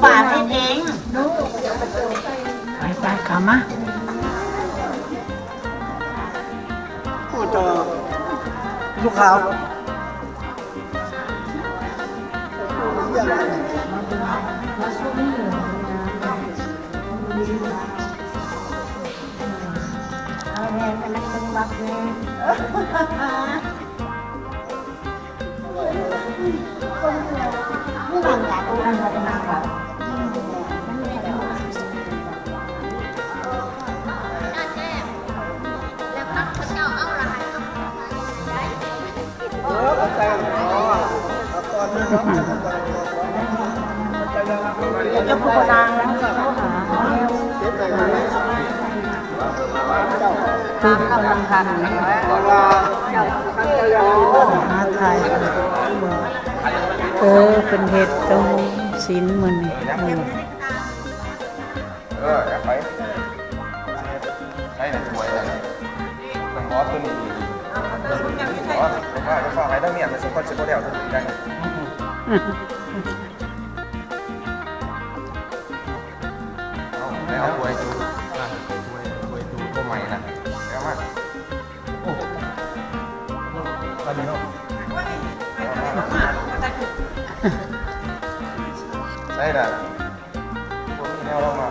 ປາເຮັດເອງ ໄປໆ ເຂົ້າມາ ຜູ້ຕໍ່ລູກຄ້າ. ເຈົ້າຜູ້ນາງ ຄືກຳລັງຫັນ ຫາຖ່າຍ ເອີ ເພິ່ນເຮັດຕົ້ມຊີ້ນມື້ນີ້ ເອີ ເອີ ຢ່າໄປ ໃຊ້ໃນຖ້ວຍນັ້ນ ຕ້ອງເອົາໂຕນີ້ ເອົາ ເອົາ ເອົາໄວ້ທາງນີ້ ມັນຊິຄ່ອຍຊິບໍ່ແລ້ວ ໂຕນີ້ໄດ້. ເອົາ ໄປເອົາຖ້ວຍຈູ ອ່າ ຖ້ວຍ ຖ້ວຍຈູໂຕໃໝ່ນະ ໄປເອົາມາ. ໂອ້ ອັນນີ້ເນາະ ໃສ່ລະ ບໍ່ມີແນວລອງມາ.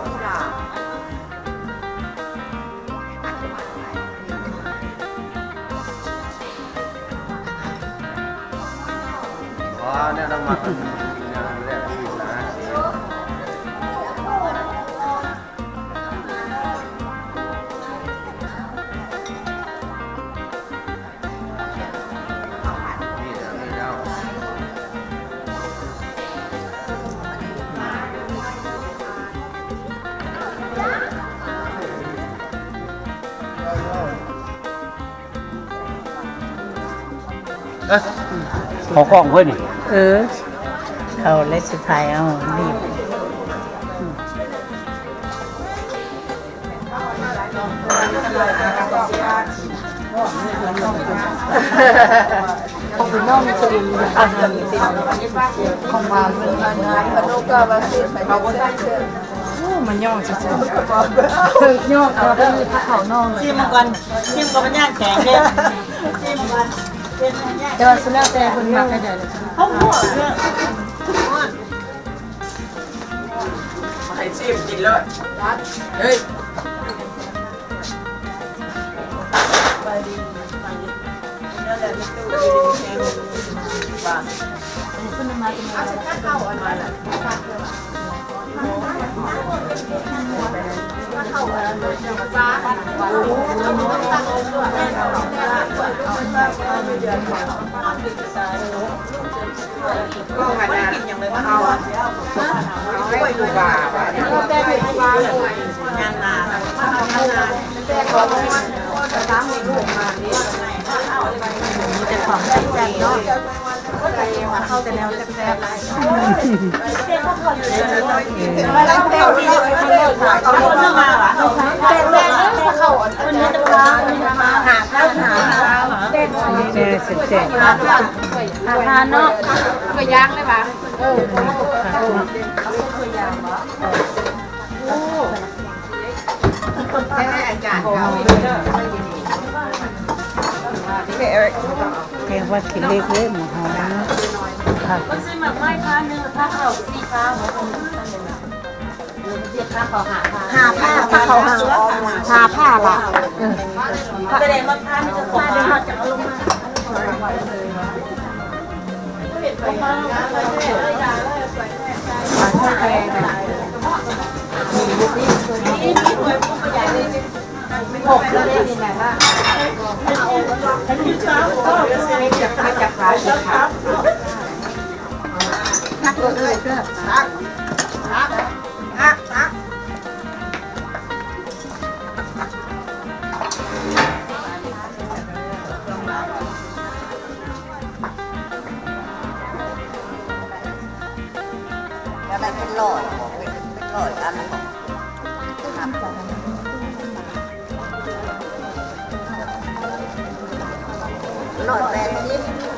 ອໍ ແນວລອງມາ ແນວແລກນີ້ນະ. ເອີ ເຂົ້າກ້ອງເວີຍນີ້ ເອີ ເຂົ້າແລ້ວຊິຖ່າຍເອົານີ້. ໂອ້ ມັນຫຍໍ້ຊື່ໆ ຫຍໍ້ ເອົາໄປເລີຍ ພາເຂົ້ານອກເລີຍ. ຊີມມັນກ່ອນ ຊີມກ່ອນ ມັນຍ່າງແຂງເດ້ ຊີມມັນກ່ອນ ເປັນຫຍັງ ແຕ່ວ່າສຸດແລ້ວແຕ່ເພິ່ນມັກແນວໃດ. ເອົາຫົວເນາະ ໃຫ້ຊີມກິນໂລດ ເຮີ້ຍ. ມີແຕ່ຂອງແຊບໆເນາະ ເຮົາແຕ່ແນວແຊບໆ. ແຊບໆ ຫາທານເນາະ ຕົວຢ່າງເລີຍວ່າ ເອີ ເອົາຕົວຢ່າງເນາະ. ແກງຜັກຂີ້ເຫຼັກເດ້ ໝໍຫອມເນາະ ຜັກ ມັນຊິໝາກໄມ້ພາໜຶ່ງ ພາເຂົ້າສີ່ພາບໍ່ ຫ້າພາ ພາເຂົ້າຫ້າ ຫ້າພາລະ ເອີ ສະແດງວ່າພານີ້ຈະຂອງ ເຮົາຈະເອົາລົງມາ. ແລ້ວມັນເປັນຮ້ອຍ ເປັນ ເປັນຮ້ອຍອັນ ຮ້ອຍແປດສິບ.